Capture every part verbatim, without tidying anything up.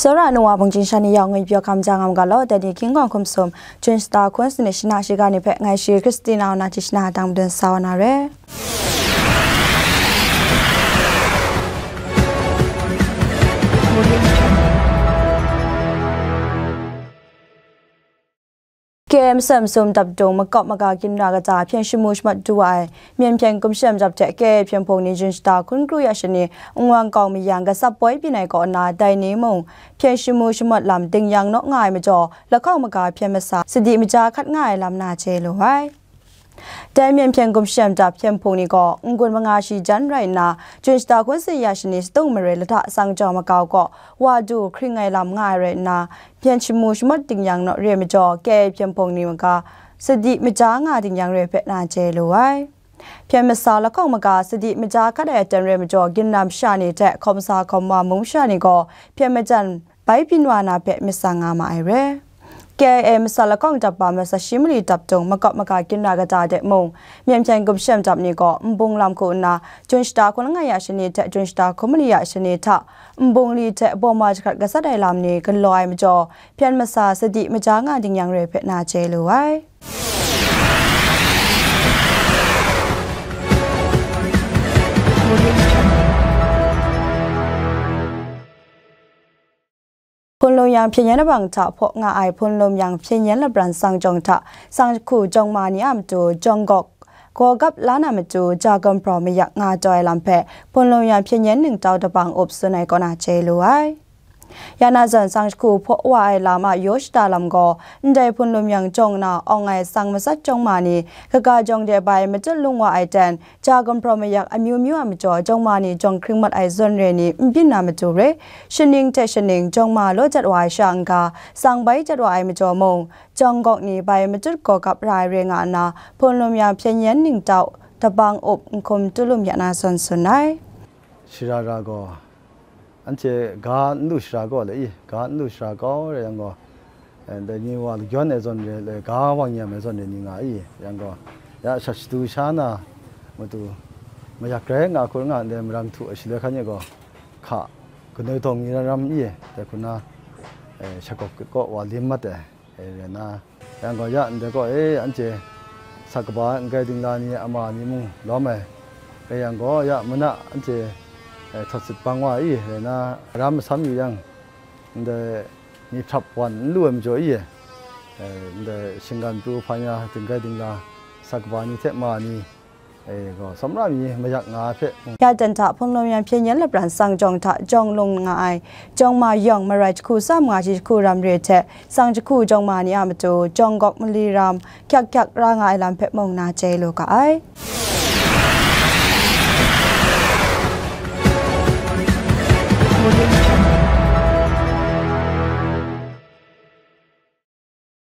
Tsawra ai nu wa bungchin sha ni yawng ngwipyaw hkam jang nga mu ga law, dai ni hkying gawng hkum sum, Jun shata hkun sanit shana shiga ni hpe ngai shi Christina na chyi shana dang madun sa wa na re. K M Sam Sum Dap Dung makawp maga ginra kata hpyen shamu shamat du wa ai, Myen Hpyen Gumshem Dap hte K A Hpyen Hpung ni Jun shata hkun kru ya shani Nwang Kawng Mayang gasap poi byin ai kaw na, dai ni mung hpyen shamu shamat lam ding yang naw nga ai majaw, lahkawng maga hpyen masa sadi maja hkat nga ai lam na chye lu ai. Dai Myen Hpyen Gumshem Dap Hpyen Hpung ni gaw n-gun manga shi jan rai nna, Jun shata hkun sanit ya shani Sadung Mare lahta Sangjawng Makau kaw wa du hkring ai lam nga ai rai nna, hpyen shamu shamat ding yang naw re ai majaw, K A Hpyen Hpung ni maga sadi maja nga ding yang re ai hpe na chye lu ai. Hpyen masa lahkawng maga sadi maja hkat ai aten re ai majaw, ginra masha ni hte hkawm sa hkawm wa mung masha ni gaw hpyen majan bai byin wa na hpe myit tsang nga ma ai re. K I A masa lahkawng dap ba masa shi mali dap dung makawp maga ginra kata de mung, Myen Hpyen Gumshem Dap ni gaw nbung lam hku nna, Jun shata hkun langai ya shani hte Jun shata hkun mali ya shani hta, nbung li hte bawma jahkrat gasat ai lam ni galaw ai majaw, hpyen masa sadi maja nga ding yang re ai hpe na chye lu ai. Hpun Lum Yang Hpyen Yen Labang hta hpaw nga ai Hpun Lum Yang Hpyen Yen Labran Sangjawng hta, Sanghku jawng ma ni a matu jawng gawk gaw gap la na matu, ja gumhpraw mayak nga taw ai lam hpe, Hpun Lum Yang Hpyen Yen Ningtau Dabang Up tsun ai kaw na chye lu ai. Ya na zawn, Sanghku hpaw wa ai lam a yaw shada lam gaw, ndai Hpun Lum Yang jawng na awng ai sang matsat jawng ma ni, kaga jawng de bai matut lung wa ai ten, ja gumhpraw mayak amyu myu a majaw, jawng ma ni jawng hkring mat ai zawn re ni n byin na matu re, shaning hte shaning jawng ma law jat wa ai sha n-ga, sang bai jat wa ai majaw mung, jawng gawk ni bai matut gaw gap ra ai re nga nna, Hpun Lum Yang Hpyen Yen Ningtau Dabang Up n hkum tulum ya na zawn tsun ai. Shara ra gaw, anhte ga n lu shara gaw le i, ga n lu shara kau re yang gaw, eh, dai ni wa lagyawn ai zawn re, le ga wang nyam ai zawn re ni nga i, yang gaw, ya shat shadu sha na matu mayak rai nga hkun nga ndai marang htu ai shaloi hkan e gaw, hka, ganoi dawng ni ram ram i, dai hku na, eh, shagawp kaw wa lim mat ai. E, rai nna, yang gaw ya ndai gaw, e, anhte sa kaba n-gai dingla ni ama ni mung lawm ai, rai yang gaw, ya mana anhte, e, htawt sit bang wa i, rai nna, ram masam yu yang, ndai myit hprap wan n lu ai majaw i, e, ndai shinggan pru hpa ya dinggai dingla, sa kaba ni hte ma ni, E, gaw, sawmra mi mayak nga ai hpe, mm. Ya dan hta Hpun Lum Yang Hpyen Yen Labran Sangjawng hta jawng lung nga ai, jawng ma yawng marai jahku tsa manga shi jahku ram re hte, sang jahku jawng ma ni a matu, jawng gawk mali ram, hkyak hkyak ra nga ai lam hpe mung na chye lu ga ai.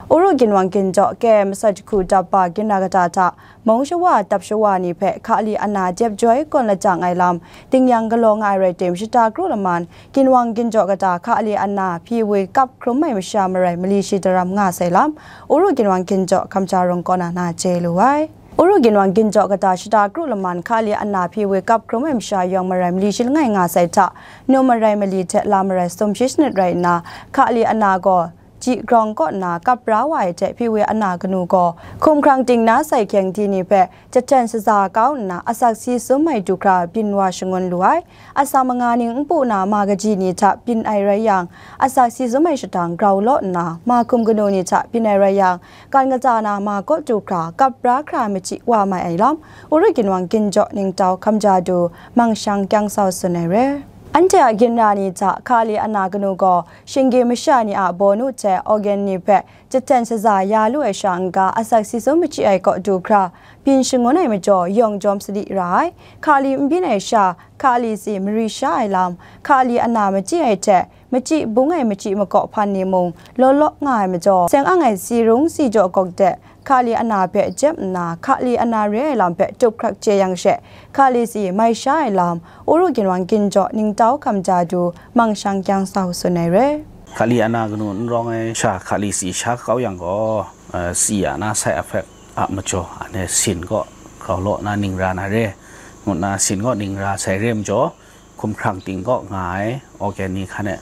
Uru Ginwang Ginjaw K M Sa Jahku Dap Ba Ginra Kata hta, mung shawa dap shawa ni hpe hkali ana dep joi kawn lajang ai lam, ding yang galaw nga ai rai tim, shata kru laman, Ginwang Ginjaw kata hkali ana hpyi woi kap hkrum ai masha marai mali shi daram nga sai lam, Uru Ginwang Ginjaw hkamja rung kaw na na chye lu ai. Uru Ginwang Ginjaw kata shata kru laman hkali ana hpyi woi kap hkrum ai masha yawng marai mali shi langai nga sai hta, num marai mali hte la marai sum shi shanit rai nna, hkali ana gaw, ji grawng kaw nna kap pra wa ai hte hpyi woi ana kanu gaw, hkumhkrang ting na sai hkyeng di ni hpe jahten shaza kau nna, asak si sum ai du hkra byin wa shangun lu ai. Asak manga ning npu na ma kaji ni hta byin ai rai yang, asak si sum ai shatang grau law nna, ma hkum kanu ni hta byin ai rai yang, kan kata na ma kaw du hkra kap pra hkra machyi wa mai ai lam, Uru Ginwang Ginjaw Ningtau Hkamja Du Mangshang Kyang Sau tsun ai re. Anhte a ginra ni hta hkali ana kanu gaw, shinggyim masha ni a bawnu hte organ ni hpe jahten shaza ya lu ai sha n-ga, asak si sum machyi ai kaw du hkra, byin shangun ai majaw, yawng jawm sadi ra ai. Hkali n byin ai sha, hkali si mari sha ai lam, hkali ana machyi ai hte, machyi bung ai machyi makaw hpan ni mung, law law nga ai majaw, seng ang ai si rung si jaw gawk de, hkali ana hpe jep nna, hkali ana re ai lam hpe tup hkrak chye yang she, hkali si mai sha ai lam, Uru Ginwang Ginjaw Ningtau Hkamja Du Mangshang Kyang Sau tsun ai re. Hkali ana kanu n rawng ai sha hkali si sha kau yang gaw, eh, si ana sai ahpek a majaw, anhte sin gaw grau law na ning ra na re, ngut na sin gaw ning ra sai re majaw, hkumhkrang ting kaw nga ai organ ni hkan e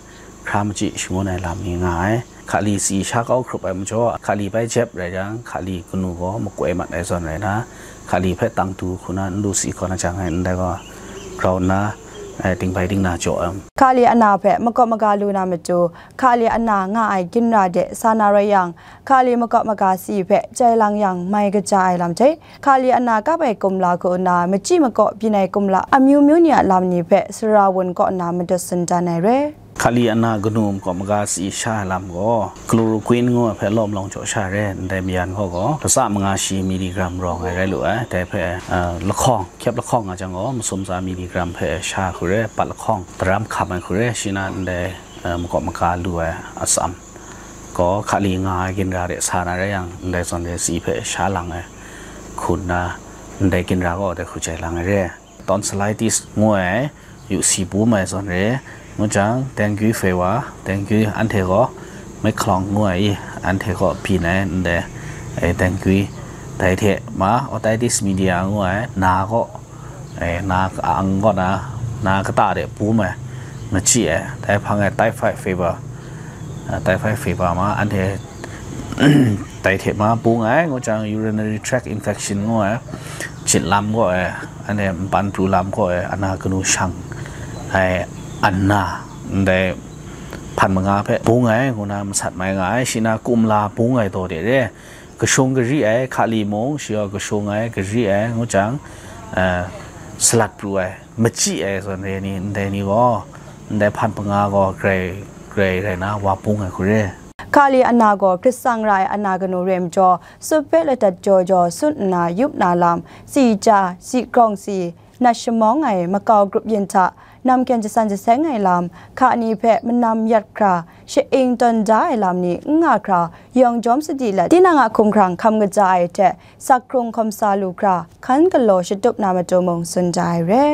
hkra machyi shangun ai lam ni nga ai. Hkali si sha kau hkrup ai majaw, hkali bai jep rai jang, hkali kanu gaw makoi mat ai zawn rai na, hkali hpe tang du hku na n lu si kaw na jang ai, ndai gaw grau nna, eh, dingbai dingna jaw ai. Hkali ana hpe makawp maga lu na matu, hkali ana nga ai ginra de sa na rai yang, hkali makawp maga si hpe jai lang yang mai kaja ai lam hte, hkali ana kap ai kumla hku nna machyi makaw byin ai kumla amyu myu ni a lam ni hpe sara wun kaw nna madut tsun dan ai re. Hkali ana kanu makawp maga si sha ai lam gaw, chloroquine ngu ai hpe lawm lawng jaw sha re, ndai mayan gaw gaw, latsa manga shi miligram rawng ai rai lu ai, dai hpe, ah, lahkawng, hkyep lahkawng nga jang gaw, masum tsa miligram hpe sha hku re, pat lahkawng, daram hkam ai hku re, shi na ndai, ah, makawp maga lu ai atsam gaw, hkali nga ai ginra de sa na rai yang, ndai zawn re si hpe sha lang ai hku nna, ndai ginra gaw dai hku jai lang ai re. Tonsillitis ngu ai, yu si bum ai zawn re, ngu jang, dengue fever, dengue anhte gaw, maikhlang ngu ai, anhte gaw byin ai, ndai, eh, dengue, dai hte ma, otitis media ngu ai, na gaw, eh, na ka-, ang kaw na, na kata de bum ai, machyi ai, dai hpang ai typhoid fever, ah, typhoid fever ma, anhte dai hte ma bung ai, ngu jang urinary tract infection ngu ai, jit lam gaw ai, anhte npan pru lam gaw ai, ana kanu shang ai, anna, ndai hpan manga hpe bung ai, ngu na masat mai nga ai, shi na kumla bung ai daw de re, kashung kari ai, hkali mung, shi gaw kashung ai, kari ai, ngu jang, eh, salat pru ai, machyi ai zawn re ni, ndai ni gaw, ndai hpan manga gaw grai, grai rai na, wa bung ai hku re. Hkali ana gaw, hkritsang ra ai ana kanu re majaw, sup hpe ladat jaw jaw sun nna yup na lam, tsi ja, si grawng si, nat shamawng ai, makau grup yin hta, namken jasan jaseng ai lam, hka ni hpe manam yat hkra, sha-ing tawn da ai lam ni n nga hkra, yawng jawm sadi let, tinang a hkumhkrang hkam kaja ai hte, sak hkrung hkawm sa lu hkra, hkan galaw shatup na matu mung tsun da ai re.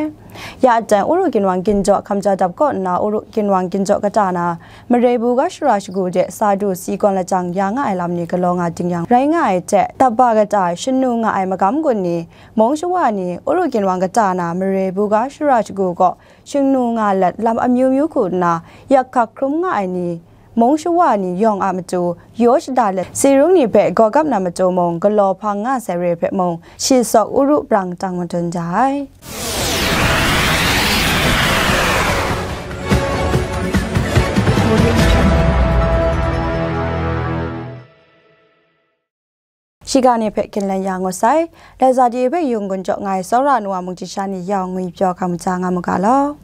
Ya ateng, Uru ginwang ginjaw hkam ja dap kaw nna, Uru ginwang ginjaw kata na, Mare bu ga shara shagu de sa du si gawn lajang ya nga ai lam ni galaw nga ding yang, rai nga ai hte, taba kata shanu nga ai magam gun ni, mung shawa ni, Uru ginwang kata na, Mare bu ga shara shagu gaw, shingnu nga let lam amyu myu hku nna, yak hkak hkrum nga ai ni, mung shawa ni yawng a matu, yaw shada let, sirung ni hpe gaw gap na matu mung, galaw hpang nga sai re hpe mung, shi sawk Uru brang tang madun ja ai. Shiga ni hpe ginlen ya ngut sai. Laiza di hpe yung gun jaw ngai, tsawra nu a mung chyasha ni yawng ngwi pyaw hkam ja nga mu ga law.